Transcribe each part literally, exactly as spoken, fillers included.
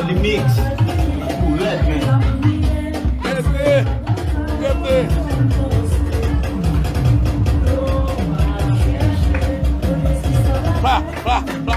Li mix. Ou rèd, men. Rete! Rete! Pla, pla, pla.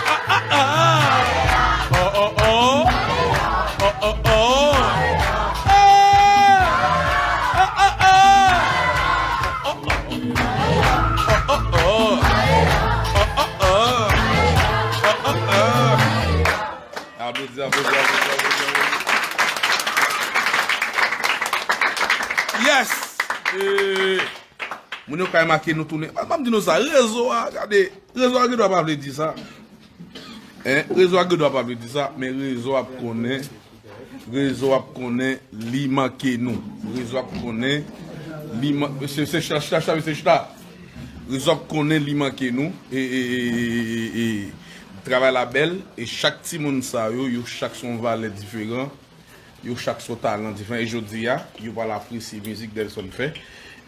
Aplodi, aplodi, aplodi, aplodi, aplodi. Yes! Eh, moun yo kay make nou tounen. M ap di nou sa, rezo a, gade, rezo a gen dwa pa vle di sa. Hein? Rezo a gen dwa pa vle di sa, men rezo ap konnen, rezo ap konnen li manke nou. Rezo ap konnen li man-, se, se chita, chita, chita, mesye, chita. Rezo ap konnen li manke nou. E, e, e, e, e, e, travay la bèl, e chak timoun sa yo, yo chak se yon valè diferan. Yo chak se yon talan diferan. E jodi a, yo pral apresye mizik Delson fè.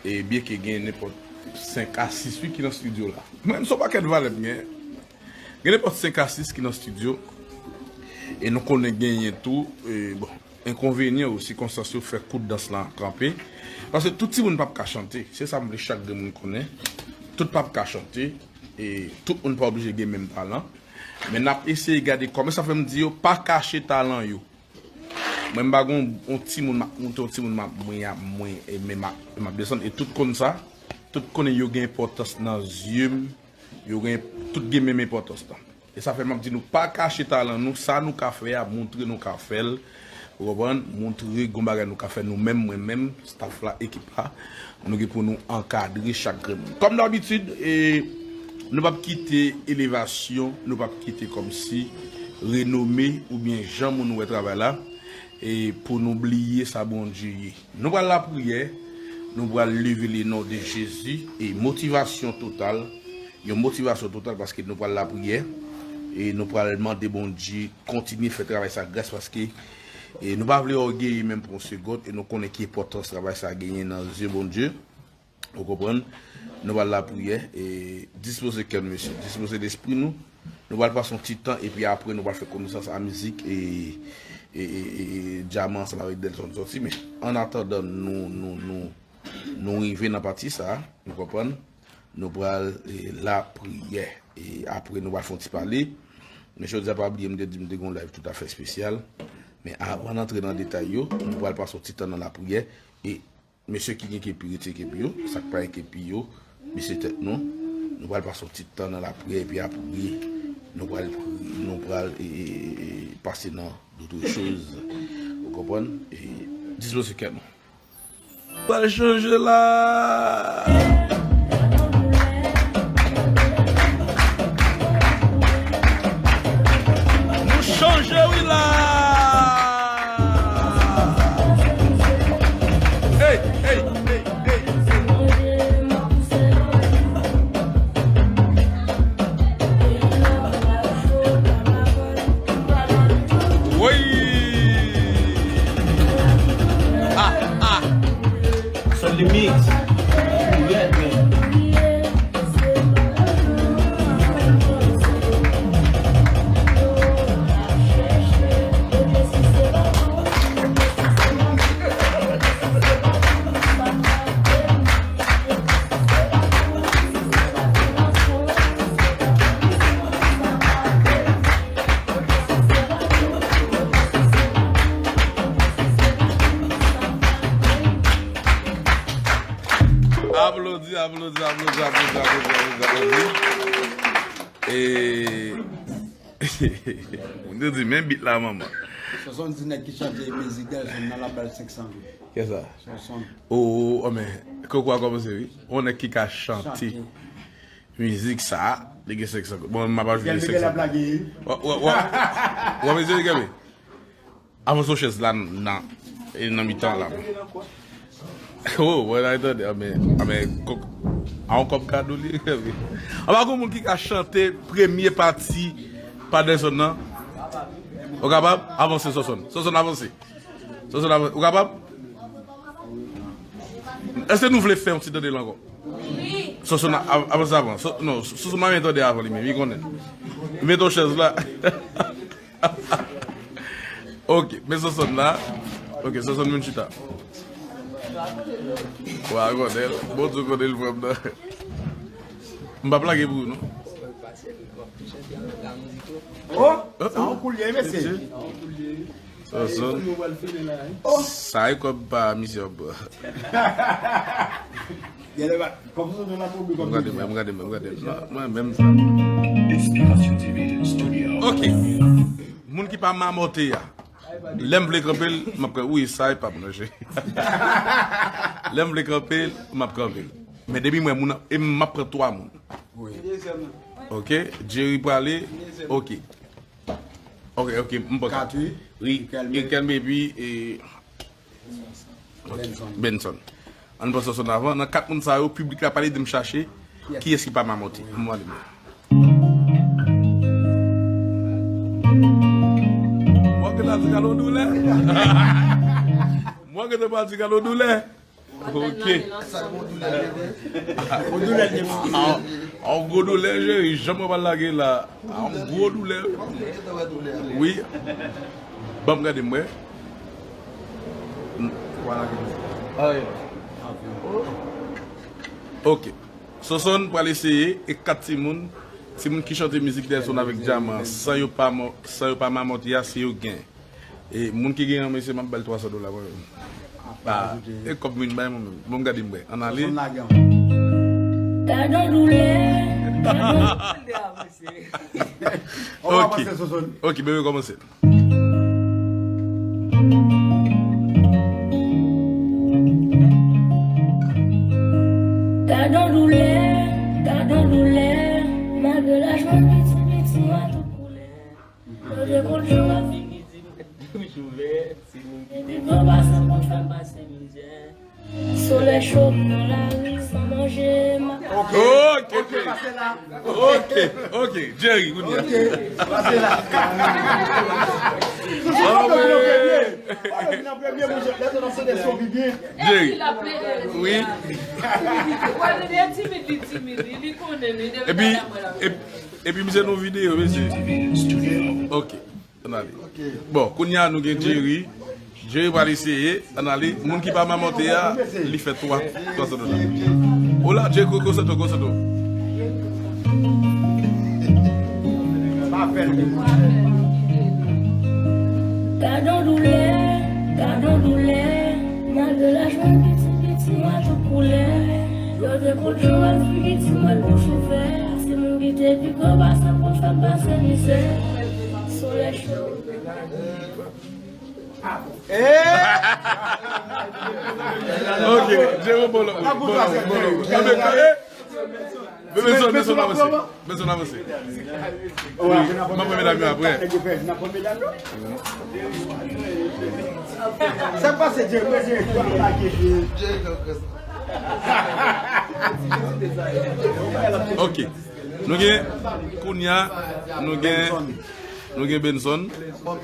E byenke gen nenpòt senk a sis wi ki nan estidyo la. Mwen menm se yon pakèt valè m gen. Gen nenpòt senk a sis ki nan estidyo. E nou konnen genyen tou, e, bon, enkonvenyan yo, sikonstans yo fè kout dans lan kanpe. Paske tout timoun p ap ka chante. Se sa m vle chak grenn moun konnen. Tout p ap ka chante. E tout moun pa oblije gen menm talan. Men n ap eseye gade kòman, sa fè m di yo, pa kache talan yo. Mwen, m pa gon yon timoun m ap moute, yon timoun m ap, mwen, ap, mwen, e men m ap, m ap desann. E tout konn sa, tout konnen yo gen enpòtans nan zye m, yo gen, tout gen menm enpòtans lan. E sa fè m ap di nou, pa kache talan nou, sa nou ka fè a, montre nou ka fè l, ou konprann, montre gon bagay nou ka fè nou menm, mwen menm, staff la, ekip la, nou gen pou nou ankadre chak grenn moun. Kòm dabitid, e, nou p ap kite elevasyon, nou p ap kite kòmsi renome oubyen jan moun wè travay la, e pou nou bliye sa Bondye ye. Nou pral lapriyè, nou pral leve le non de Jezi, e motivasyon total, yon motivasyon total paske nou pral lapriyè, e nou pral mande Bondye kontinye fè travay sa gras paske, e nou pa vle ògeye menm pou yon segonn, e nou konnen ki enpòtans travay sa genyen nan zye Bondye. Ou konprann? Nou pral lapriyè, e dispoze kè nou, mesye, dispoze lespri nou. Nou pral pase yon ti tan, epi apre nou pral fè konesans a mizik e, e, e, e, e dyaman ansanm avèk Delson sòti. Men, an atandan nou, nou, nou, nou rive nan pati sa, nou konprann? Nou pral, e, lapriyè. E apre nou pral fè yon ti pale. Men jodi a pa bliye m te di m te gen yon live toutafè espesyal. Men avan n antre nan detay yo, nou pral pase yon ti tan nan lapriyè. E mesye ki gen kepi, retire kepi yo. Sa k pa gen kepi yo, bese tèt nou. Nou pral pase yon ti tan nan lapriyè, epi apre, nou pral pri-, nou pral, e, e, e, e, pase nan d'autres choses. Ou konprann? E dispoze kè nou. Pral chanje la. Nou chanje wi la. Hey, hey, hey, hey, hey. Woy! Ah, ah! Son remix. Red, man. Aplodi, aplodi, aplodi, aplodi, aplodi, aplodi, aplodi. E, moun yo di, men bit la, manman. Sòsonn di nèg ki chante mizik Delson nan l ap ba l senk san goud. Kiyès sa? Sòsonn. O, o, o, men, koko a kòmanse, wi. On nèg ki ka chante. Chante. Mizik sa, li gen senk san goud. Bon, m ap ajoute senk san goud. Miguel Miguel ap lage, wi. Wa, wa, wa. Wa, mesye, li gen, wi. Avanse yon chèz la nan, e nan mitan la. Oh, wè la, tande, a men, a men, kok, a yon kòb kado li, wi. Anba gon moun ki ka chante premye pati Pa Delson nan. Ou kapab? Avanse, Sosonn. Sosonn, avanse. Sosonn, avanse. Ou kapab? Èske nou vle fè yon ti tande l ankò? Sosonn, a- avanse avan. So- non, Sosonn, mwen tande avan li menm. Li konnen. Li mete yon chèz la. Ok, men Sosonn la. Ok, Sosonn vin chita. Wa, konnen l. Bondye konnen l, frè m nan. M p ap lage pou ou, non. Oh, sa yon koulye, mesye. Sosonn. Sa e kòb pa misye ap pran. M gade mwen, m gade mwen, m gade mwen. Non, mwen menm sa. Inspiration T V Studio. Ok. Moun ki pa mamòte a. Lè m vle kanpe l, m ap kanpe. Wi, sa e pa m, non, cheri. Lè m vle kanpe l, m ap kanpe l. Men depi mwen, moun, e m ap pran twa moun. Ok, Jerry prale. Ok. Ok, ok, m pran kat. Wi, Riquelme, epi, e, ok, Benson. Benson. Ann pran Sosonn avan. Nan kat moun sa yo, piblik la pale de m chache. Kiyès ki pa mamòte? Ann mande m. Mwen gentan di galo doulè. Mwen gentan di galo doulè. Ok. Yon doulè, cheri. Yon gwo doulè, cheri. Janm w ap lage la. Yon gwo doulè. Wi. Ban m gade m wè. Ok. Sosonn pral eseye e kat timoun. Timoun ki chante mizik Delson avèk Djaman san yo pa mò- san yo pa mamòte a, se yo gen. E moun ki gen yon mesye, m ap ba l twa san dola mwen menm. Ah, e kòb m vin bay mwen menm. Bon, m gade m wè. Ann ale. Gadon doulè. Ok. Ok, bebe, kòmanse. Gadon doulè, gadon doulè. Malgre laj mwen piti, piti, mwen tout koulè. Yo te konn chou ap figi ti moun ouvè, ti moun ki te gran pa sa konn fè m pase mizè. Solèy cho m nan lari san manje, m ap Ok, ok, pase la. Ok, ok, Jerry, kounye a. Ok, pase la. Sou sou konplo pou nan premye. Konplo pou nan premye, mwen lè tou nan sou de sou bibye. Jerry. Wi. Ou wè li timid, li timid, li, li konnen, li depi Epi, talè mwen la. Epi, epi misye nan videyo, mesye. Ok. Ann ale. Bon, kounye a nou gen Jerry. Jerry pral eseye. Ann ale. Moun ki pa mamòte a, li fè twa, twa san dola. Ola, Jerry, konsantre w, konsantre w. Gadon doulè, gadon doulè. Malgre laj mwen piti, piti, mwen tout koulè. Yo te konn chou ap figi ti mwen bouch ouvè. Ti moun ki te pi gran pa sa konn fè m pase mizè. Solèy cho. Ok, Jerry, bon, bon, bon, bon. Kanpe, kanpe. Bebe, Benson, Benson avanse. Benson avanse. Wi, m ap pran medam yo apre. Sa k pase, Jerry? Jerry, Jerry. Ok. Nou gen, kounye a, nou gen, nou gen Benson. Ban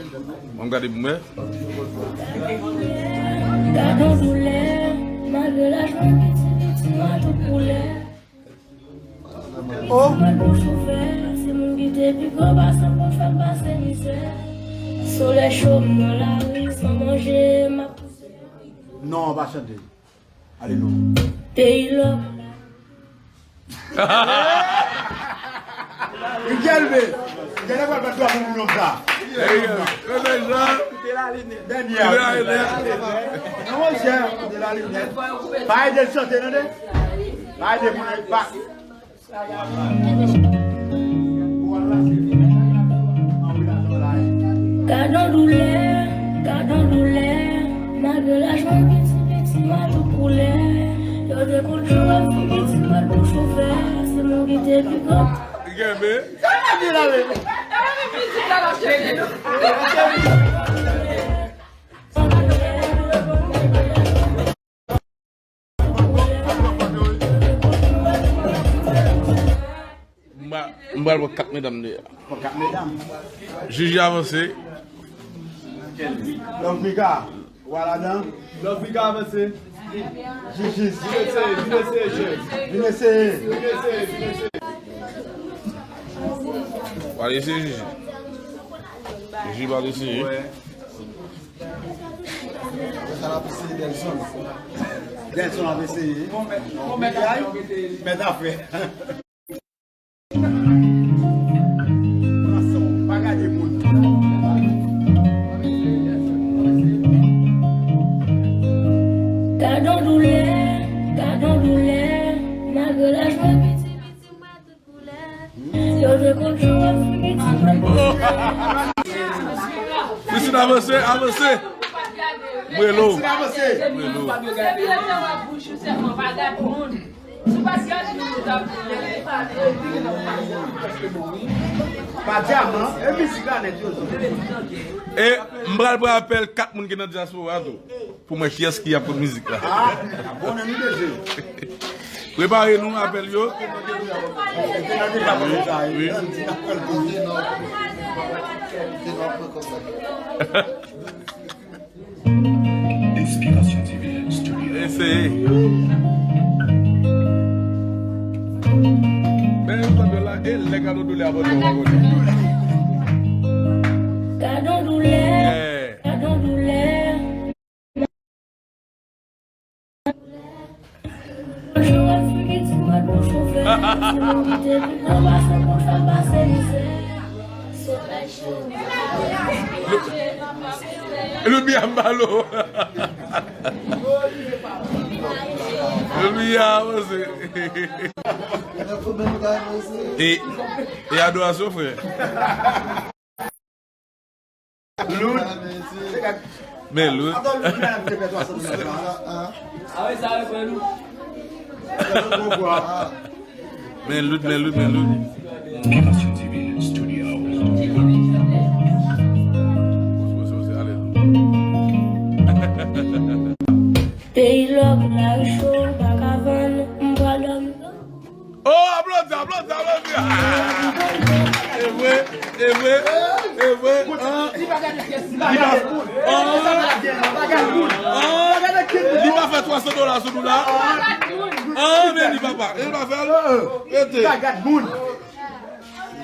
m gade pou m wè. Gadon doulè, malgre laj mwen piti, piti, mwen tout koulè. Oh. Mwen bouch ouvè, se moun ki te pi gran pa sa konn fè m pase mizè. Solèy cho m nan lari san manje, m ap pouse. Non, pa chante. Ale non. Peyi lòk. Riquelme. Riquelme pral bat twa moun pou nonm sa. Dènye a. Non, monchè, koute la linèt. Pa ede l chante, tande. Pa ede moun, pa. Gadon doulè, gadon doulè. Malgre laj mwen piti, piti, mwen tout koulè. Yo te konn chou ap figi ti mwen bouch ouvè. Se moun ki te pi gran. Kenbe. Sa vle di la, men. M pa, M pral pran kat medam deyò. Pran kat medam. Jiji avanse. Love Mika, w a ladan? Love Mika avanse. Jiji. Vin eseye, vin eseye, chè. Vin eseye. Vin eseye, vin eseye. W a eseye, Jiji. Jiji pral eseye. Sa l ap eseye Delson. Delson ap eseye. Bon, mèt, bon, mèt afè. Mèt afè. Pran san w, pa gade moun. Gadon doulè, gadon doulè, malgre laj mwen piti, piti mwen tout koulè. Yo vle konn jou wap fini ti mwen. Christine, avanse, avanse. Mwen lo. Christine, avanse. Mwen lo. Pa dyaman, e mizik la nèt yo zo. E m pral pran apèl kat moun ki nan dyaspora tou. Pou mwen, kiyès ki ap konn mizik la? Ah, bon, nan nou de je. Prepare nou, apèl yo. Wi, wi. Inspiration T V Studio. Eseye. Men, tande la, e lè gadon doulè a pran w, w a konnen. Gadon doulè. Yeah. Gadon doulè. Lout byen ap balo. Lout byen avanse. E, e adorasyon, frè. Lout. Men Lout. Men Lout, men Lout, men Lout. Inspiration T V Studio. Peyi lòk, lari cho, pa ka vann, m pral dòmi. Oh, aplodi, aplodi, aplodi. Ah! E vre, e vre, e vre. Ah. Li pa, ah. Ah. Li pa fè twa san dola sou nou la. Ah, men li papa. Li pa fè l. Rete.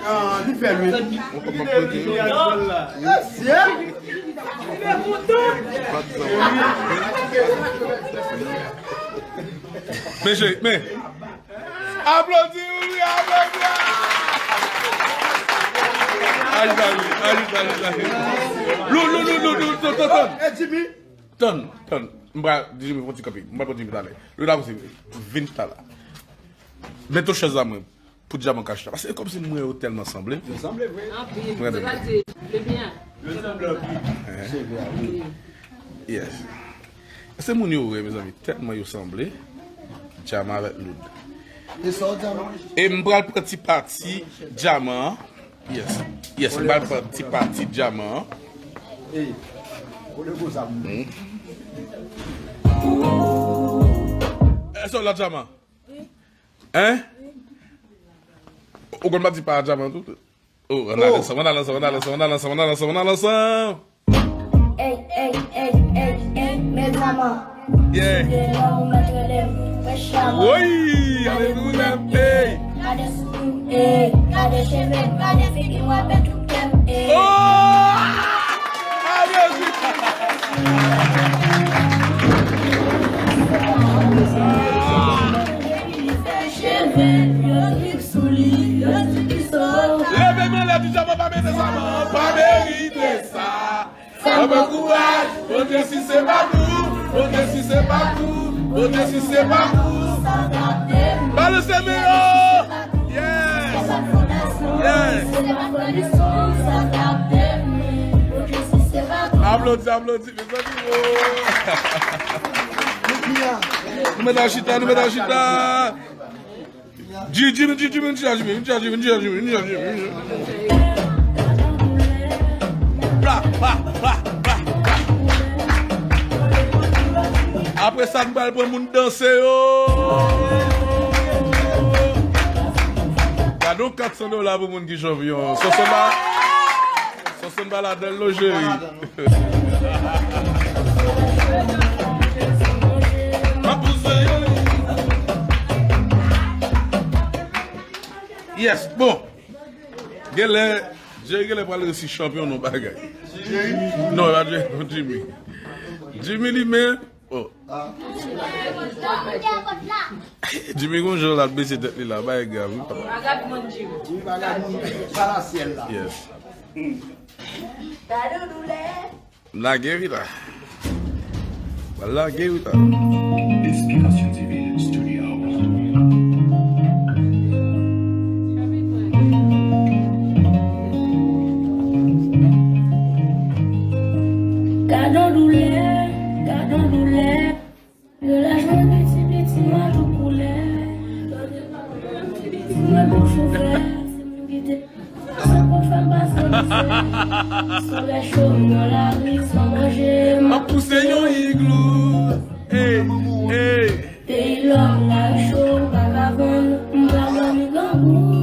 Ah, li fè l, wi. Mesye. Men cheri, men. Aplodi, wi, aplodi. Aji, aji, aji, aji, aji. Lou, lou, lou, lou, lou, tann, tann, tann. Tann, tann. M pral, Jimmy, fon ti kanpe. M pral pran Jimmy talè. Lou la, vin talè. Mete chèz la mwen. Pou Djaman ka chita. Paske kòmsi m wè yo tèlman sanble. Yo sanble vre. Anpil. Mwen sa di, le byen. Yo sanble anpil. Cheve a, wi. Yes. Se moun yo wè, mezanmi, tèlman yo sanble. Djaman avèk Loud. E sa w Djaman? E m pral pran ti pati Djaman an. Yes. Yes, m pral pran ti pati Djaman an. Ey. Kole konsa moun. Èske w la Djaman? Hein? Ou konn pati pa Djaman tou? Oh, ann al ansanm, ann al ansanm, ann al ansanm, ann al ansanm, ann al ansanm, ann al ansanm. Ey, ey, ey, ey, ey, men Djaman. Yeah. Woy, alelouya, ey. Gade sou nou, ey. Gade cheve m, gade figi m, w ap pèdi tout kè m, ey. Oh! Ah, Jezi! Leve men anlè, di Djaman pa merite sa, non, pa merite sa. Ann pran kouraj, Bondye si se pa pou, Bondye si se pa pou, Bondye si se pa pou. Balanse men yo! Yes! Yes! Aplodi, aplodi. Nou mèt al chita, nou mèt al chita. Jimmy, Jimmy, Jimmy, Jimmy. Bla, bla, bla, bla, bla. Apre sa, nou pral pran moun danse yo. Don kat san dola pou moun ki chanpyon. Sonsonn pa, Sonsonn pa ladan l non, cheri. Yes, bon. Genlè, Jerry genlè pral resi chanpyon non bagay. Non, e pa Jerry, non, Jimmy. Jimmy li menm, oh. Jimmy gon jan l ap bese tèt li la, bagay grav wi papa. Yes. M lage wi la. M lage wi la. Inspiration T V Studio. Gadon doulè, gadon doulè. Yo laj mwen piti piti, mwen tou koulè. Mwen bouch ouvè, se moun ki te. Sa pou fè m pase mizè. Solèy cho nan lari, san manje, m ap pouse yon iglou. Ey, ey. Peyi lòm la cho, m pa ka vann, m pa vann grangou.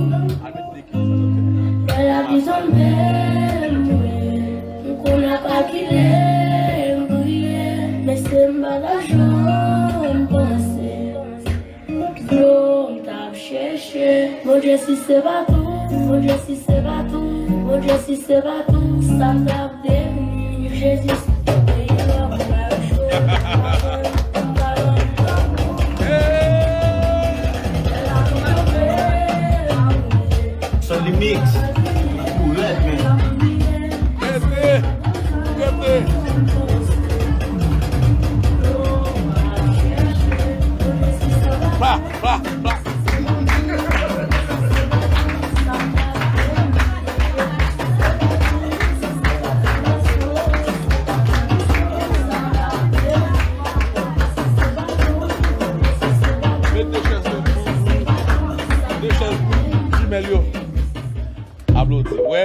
Lè lapli tonbe, m mouye. M konnen pa kilè m kriye, men se m pa ka janm panse. Dlo m t ap chèche. Bondye, si se pa tou, Bondye, si se pa tou, Bondye, si se pa tou, sa m t ap devni. Jezi, si te peye lòm la cho. Son remix. Ou rèd, men. Rete, rete. Blah, blah, blah. Met de chèz pou, de chèz pou jimèl yo. Aplodi. Wè,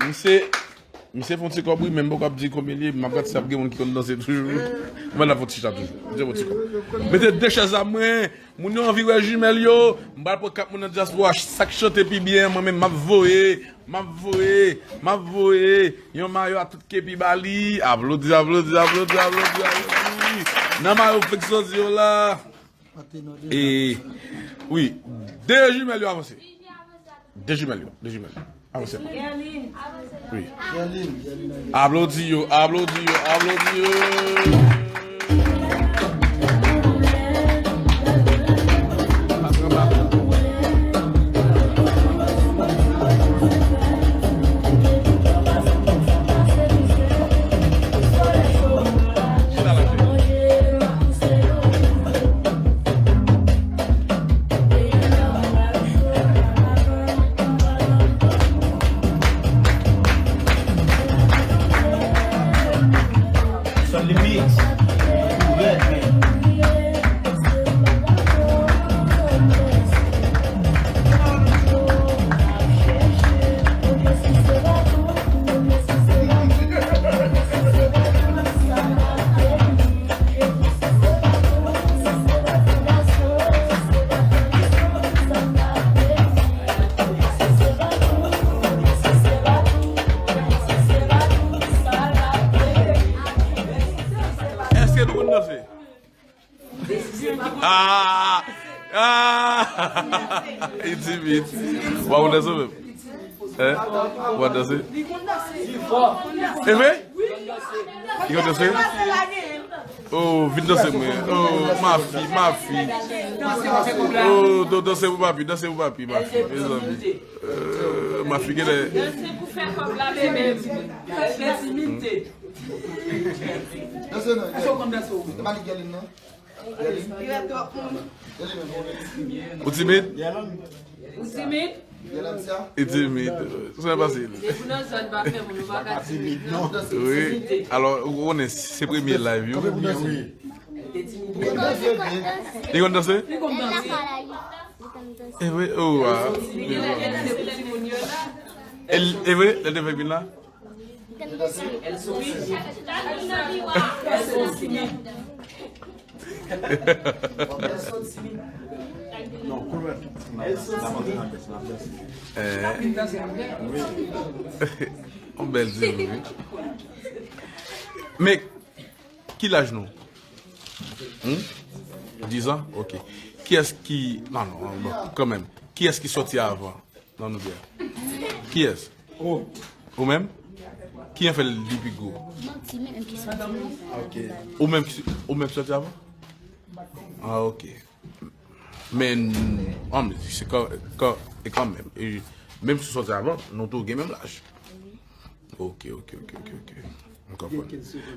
misye, misye fè yon ti kòb wi, men m poko ap di konbyen l ye, m ap gade si ap gen moun ki konn danse toujou. Mwen ap fè yon ti chat toujou. Misye fè yon ti kòb. Mete de chèz la mwen. Moun yo anvi wè jimèl yo. M pral pran kat moun nan dyaspora, sa k chante pi byen, mwen menm m ap voye, m ap voye, m ap voye yon mayo a tout kepi ba li. Aplodi, aplodi, aplodi, aplodi, aplodi. Nan mayo fenk sòti yo la. E, wi, de jimèl yo avanse. De jimèl yo, de jimèl yo. Avanse. Wi. Aplodi yo, aplodi yo, aplodi yo. Son remix. Ou rèd, men. Èske nou konn danse? Ah! Ah! Li timid. W ap danse ou menm? Hein? W ap danse? E vre? Li konn danse? Oh, vin danse mwen. Oh, mafi, mafi. Oh, dan-, danse pou papi, danse pou papi, mafi. Mezanmi. Euh, mafi genlè. Danse pou fè kòb la, bebe. Fleksibilite. Danse non. Èske w konn danse ou? Se pa li ki gen li non? Ou timid? Ou timid? Li timid. Sa pase? Depi w nan zòn pa fè moun, ou pa ka timid non. Wi. Alò, ou konnen se premye live yo. Li konn danse? Li konn danse? E vre? Oh, ah. E vre? Lè te fèk vin la? Yon bèl diri, wi. Men, ki laj nou? Hmm? Diz an? Ok. Kiyès ki, non, non, bon, kanmenm. Kiyès ki sòti avan? Non, nou di a. Kiyès? Ou menm? Ki an fè l li pi gwo? Manti, men menm ki sòti. Ok. Ou menm ki, ou menm ki sòti avan? Ah, ok. Men, an, men se kan, kan, e kanmenm. E, menm si w sòti avan, nou tou gen menm laj. Ok, ok, ok, ok, ok. M konprann.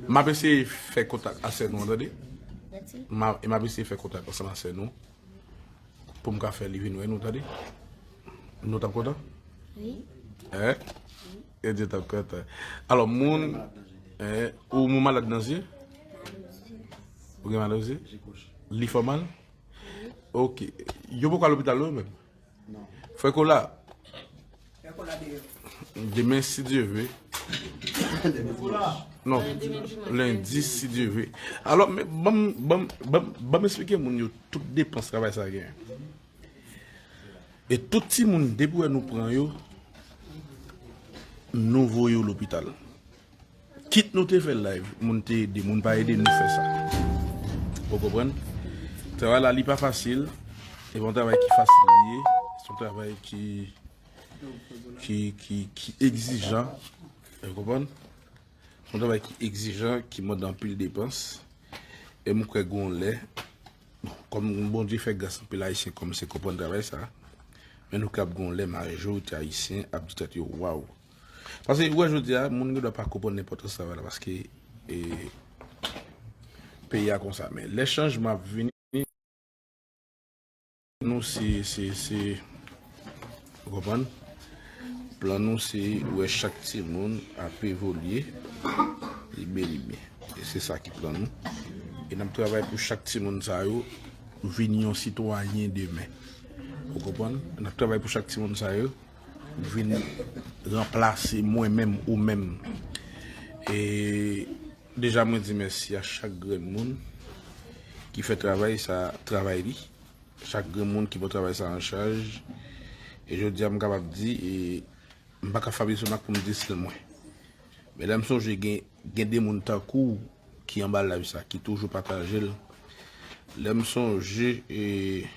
M ap eseye fè kontak a sè nou an, tande. M a, e m ap eseye fè kontak ansanm a sè nou pou m ka fè li vin wè nou, tande. Nou t ap kontan? Wi. Hein? E di t ap kontan. Alò, moun, hein, ou moun malad nan zye? Ou gen mal nan zye? Li fè w mal? Ok. Yo poko al lopital non, menm? Frè Kola. Demen, si Dye ve. Non, lendi, si Dye ve. Alò, men, ban m, ban m, ban m, ban m eksplike moun yo tout depans travay sa genyen. E tout timoun, depi w wè nou pran yo, nou voye yo lopital. Kit nou te fè live, moun te ede, moun pa ede, nou fè sa. Ou konprann? Travay la, li pa fasil. E pa yon travay ki fasil li ye. Se yon travay ki, ki, ki, ki egzijan. Ou konprann? Se yon travay ki egzijan, ki mande anpil depans. E m kwè gon lè, bon, kòm Bondye fè gras anpil Ayisyen kòmanse konprann travay sa, men nou kab gon lè majorite Ayisyen ap di tèt yo, waw, Paske, ou wè, jodi a, moun gen dwa pa konprann enpòtans travay la, paske, e, peyi a konsa. Men lè chanjman ap vini, nou se, se, se, ou konprann? Plan nou se wè chak timoun ap evolye, li byen, li byen. E se sa ki plan nou. E n ap travay pou chak timoun sa yo vin yon sitwayen demen. Ou konprann? N ap travay pou chak timoun sa yo vin ranplase mwen menm, ou menm. E deja mwen di mèsi a chak grenn moun ki fè travay sa, travay li. Chak grenn moun ki pran travay sa an chaj. E jodi a m kapab di, e, m pa ka frape sou mak pou m di sèl mwen. Men lè m sonje gen, gen de moun tankou w ki anba live sa, ki toujou pataje l. Lè m sonje, e,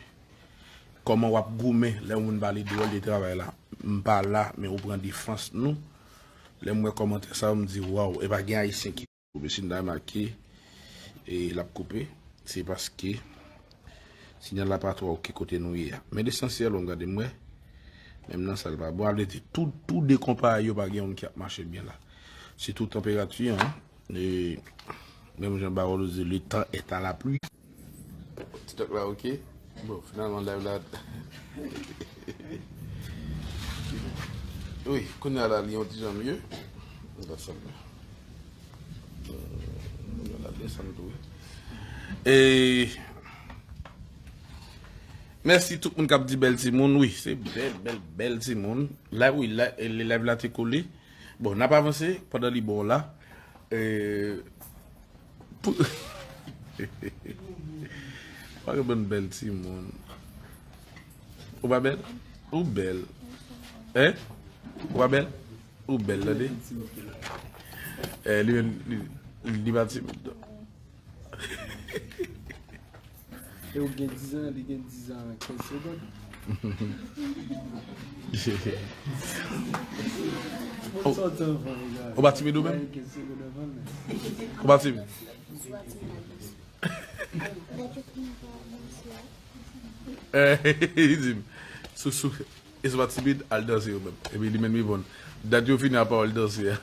kòman w ap goumen lè yon moun pale dwòl de travay la. M pa la, men ou pran defans nou. Lè m wè kòmantè sa yo, m di, waw, e pa gen Ayisyen ki koupe, si n ta remake, e l ap koupe. Se paske sinyal la pa twò oke kote nou ye a. Men lesansyèl, w ap gade m wè, menm nan sa l pa bon. A vle di, tou, tou de konpayi yo pa gen youn ki ap mache byen la. Sitou tanperati an, e menm jan Bawolo di, le temps est à la pluie. TikTok la, oke. Bon, finalman, live la. Wi, kounye a la, li yon ti jan mye. Gad sa mye. Kounye a la, desann tou, wi. E, mèsi tout moun k ap di bèl timoun. Wi, se bèl, bèl, bèl timoun. La, wi, la, e, live la te kole. Bon, n ap avanse pandan li bon la. E, pou, pa gen bann bèl timoun. Ou pa bèl? Ou bèl. Hein? Ou pa bèl? Ou bèl, tande. E, li menm, li, li pa timid, non. E ou gen diz an, li gen diz an, kenz segonn. Ou, ou pa timid ou menm? Ou pa timid? Eh, li di m, sou, sou, E se pa timid, al danse yo menm. Epi li menm li bon. Dat yo fini a pawòl danse a.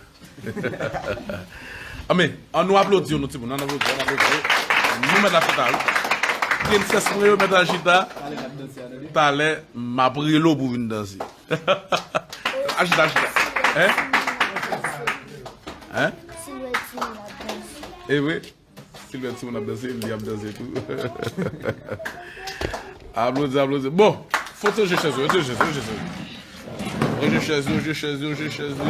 Anben, an nou aplodi yo, nou timoun. An nou aplodi, an nou aplodi. Nou mèt la chita, wi. Prensès mwen yo mèt al chita. Talè, m ap rele w pou vin danse. Al chita, al chita. Hein? Hein? E vre? Si l wè timoun ap danse, li ap danse tou. Aplodi, aplodi. Bon, fò w ranje chèz ou, ranje chèz ou, ranje chèz ou. Ranje chèz ou, ranje chèz ou, ranje chèz ou.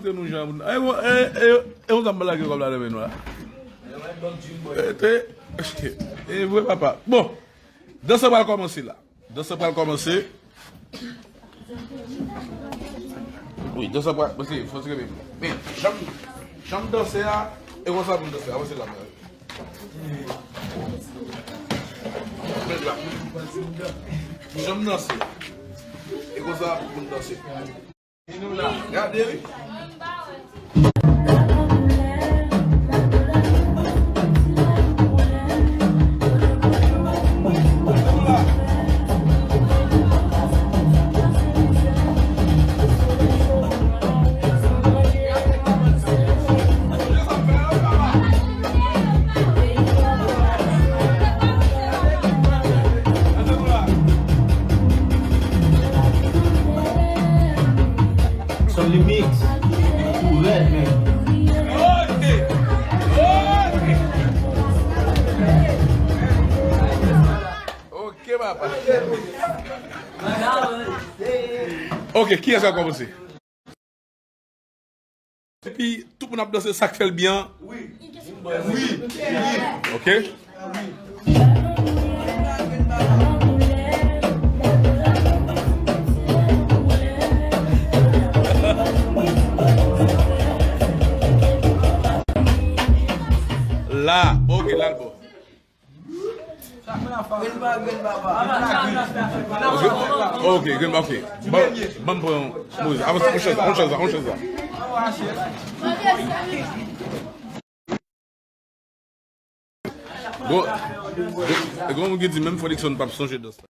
Montre nou jan pou nou. E, e, e, e, yon zam blage kòb la nan men nou la. E, te, e, vre papa. Bon, dans sa pral kòmanse la. Dans sa pral kòmanse. Wi, dans sa pral, paske fò tire men. Men, jan m, jan m danse a, e konsa pou m danse. Avanse la, mwen. Men la. Jan m danse. E konsa pou m danse. Gade wi. Son remix. Ou rèd, men. Ok, papa. Ok, kiyès k ap kòmanse? Epi, tout moun ap danse, sa k fè l byen. Wi. Wi. Ok. La, ok, la l bon. Ok, ok, ok. Bon, bon, bon, bon, avanse, on chèz la, on chèz la, on chèz la. Bon, e gon moun ki di menm Fredrickson p ap sonje dans la.